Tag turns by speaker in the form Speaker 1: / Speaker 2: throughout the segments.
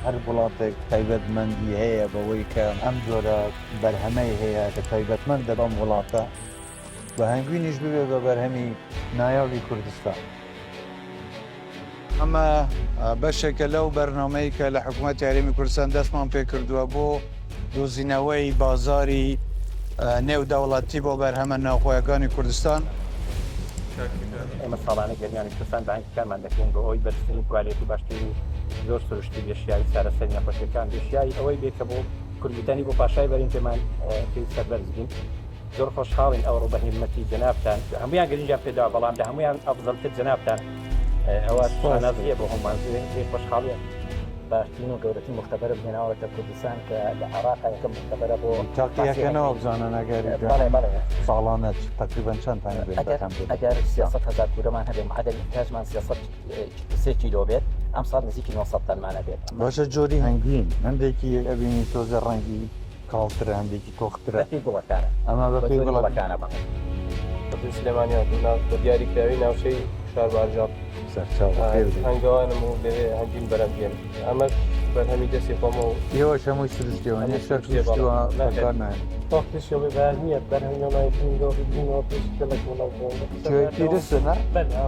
Speaker 1: هەر وڵاتێک تایبەتمەندی هەیە بەوەی کە ئەم جۆرە بەرهەمەی هەیە کە تایبەتمەندە بەم وڵاتە و هەنگوینیش ببێ بە بەرهەمی نایابی کوردستان. ئەمە بەشێکە لەو بەرنامەی کە لە حکوومەتی هەرێمی کوردستان دەستمان پێکردووە بۆ دۆزینەوەی بازاری نێودەوڵەتی بۆ بەرهەمە ناوخۆیەکانی کوردستان.
Speaker 2: ئێمە ساڵانە گەرمیانی کوردستان بانگی کارمان دەکەین بۆ ئەوەی بەرزترین کوالێتی و باشترین و زۆر سروشتی بێ شیاوی چارەسەری نەخۆشیەکان بێ شیاوی ئەوەی بێ کە بۆ کوردبوتەنی بۆ پاشای بەرین پێمان پێی سەربەرز بین زۆر خۆشحاڵین ئەوڕۆ بە هیمەتی جەنابتان هەمویان گرنگیان پێدا بەڵام لە هەمویان ئەفزەلتر جەنابتان ئەوە شانازیە بۆ هەمووان زۆر خۆشحاڵیە باشترین و گەورەترین موختەبەرم هێناوەتە کوردستان کە لە عێراق یەکەم موختەبەرە بۆ
Speaker 1: تاقیەکەنەوە بزانن ئەگەر
Speaker 2: بەڵێ بەڵێ
Speaker 1: ساڵانە تقریبا چەند تانە بێت
Speaker 2: ئەگەر ئەگەر 300 هەزار کورەمان هەبێ معدل ئینتاجمان 303 کیلۆ بێت ئەمساڵ نزیکی 900 تەنمان هەبێت.
Speaker 1: باشە جۆری هەنگوین هەندێکی ئەبینی تۆزێ ڕەنگی کاڵترە هەندێکی تۆخترە.
Speaker 2: بەپێی گوڵەکانە.
Speaker 1: ئەمە بەپێی
Speaker 2: گوڵەکانە بەڵێ.
Speaker 3: لە سلێمانی هاتووم ناو بە دیاریکراوی ناوچەی شارباژێڕ.
Speaker 1: سەرچاو بەخێر بێی.
Speaker 3: هەنگەوانم و لەوێ هەنگوین بەرهەم دێنم. ئەمەش بەرهەمی دەستی خۆمە و.
Speaker 1: ئێوەش هەمووی سروشتیەوە نیە
Speaker 3: هەمووی سروشتیە بەڵێ.
Speaker 1: وە بەکار نایەن.
Speaker 4: وەختیش ئەوەی بەیان نییە بەرهەمی ئەمای بینەوە بینەوە پێش گەلەک وڵات بوون.
Speaker 1: چۆی پیرسە نا؟
Speaker 4: بەلێ.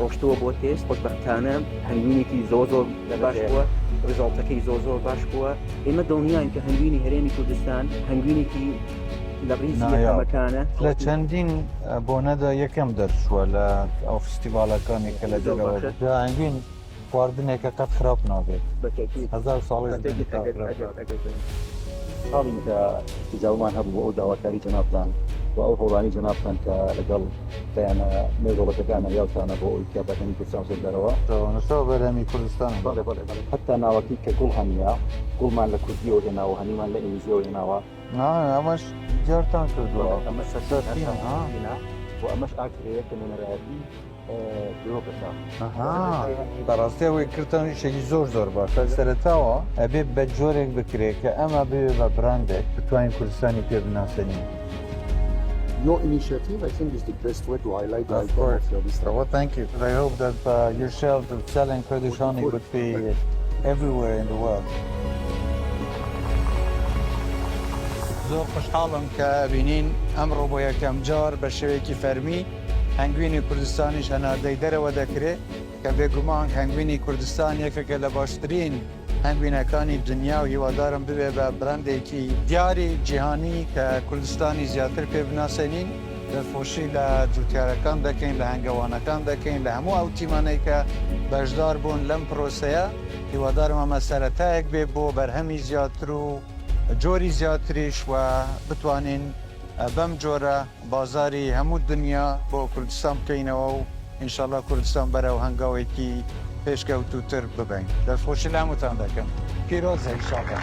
Speaker 5: ڕۆشتووە بۆ تێست خۆشبەختانە هەنگوینێکی زۆر زۆر باش بووە result ەکەی زۆر زۆر باش بووە ئێمە دڵنیاین کە هەنگوینی هەرێمی کوردستان هەنگوینێکی لە ڕیزی یەکەمەکانە.
Speaker 1: لە چەندین بۆنەدا یەکەم دەرچووە لە ئەو فستیڤاڵەکانی کە لە دەرەوە بوو. هەنگوین خواردنێکە قەت خراپ نابێت. هەزار ساڵیش بمێنێت تا خراپ نابێت.
Speaker 5: خۆشحاڵین کە ئیستیجابەمان هەبوو بۆ ئەو داواکاری جەنابتان و ئەو هەوڵانەی جەنابتان کە لەگەڵ لایەنە نێودەوڵەتیەکانە یاوتانە بۆ ئەوەی کە بەرهەمی کوردستان بچێتە دەرەوە.
Speaker 1: نووسراوە بەرهەمی کوردستان.
Speaker 5: بەڵێ بەڵێ بەڵێ هەتا ناوەکەی کە گوڵ هەنیە گوڵمان لە کوردیەوە هێناوە هەنیمان لە ئینگلیزیەوە هێناوە.
Speaker 1: نا ئەمەش دیارتان کردووە.
Speaker 5: بەڵێ ئەمەش سەرتینە و ئەمەش ئاکرەیە کە نوێنەرایەتی درۆ دەکا.
Speaker 1: ئەها بەڕاستی ئەوەی کردتان ئیشێکی زۆر زۆر باشە سەرەتاوە ئەبێ بە جۆرێک بکرێ کە ئەمە ببێ بە براندێک بتوانین کوردستانی پێ بناسێنین.
Speaker 6: Your initiative, I think, is the best way to highlight the
Speaker 1: Of
Speaker 6: icon
Speaker 1: course.
Speaker 6: of your district.
Speaker 1: Well, thank you. I hope that uh, your shelves of selling Kurdish honey would be everywhere in the world. زۆر خۆشحاڵم کە بینین ئەمڕۆ بۆ یەکەم جار بە شێوەیەکی فەرمی هەنگوینی کوردستانیش هەناردەی دەرەوە دەکرێت کە بێگومان هەنگوینی کوردستان یەکێکە لە باشترین هەنگوینەکانی دنیا و هیوادارم ببێ بە برەندێکی دیاری جیهانی کە کوردستانی زیاتر پێ بناسێنین. دەستخۆشی لە جوتیارەکان دەکەین، لە هەنگەوانەکان دەکەین، لە هەموو ئەو تیمانەی کە بەشدار بوون لەم پرۆسەیە. هیوادارم ئەمە سەرەتایەک بێ بۆ بەرهەمی زیاتر و جۆری زیاتریش و بتوانین بەم جۆرە بازاری هەموو دنیا بۆ کوردستان بکەینەوە و ئینشەڵا کوردستان بەرەو هەنگاوێکی پێشکەوتووتر ببەین. دەستخۆشی لە هەمووتان دەکەم. پیرۆزە ئینشەڵا.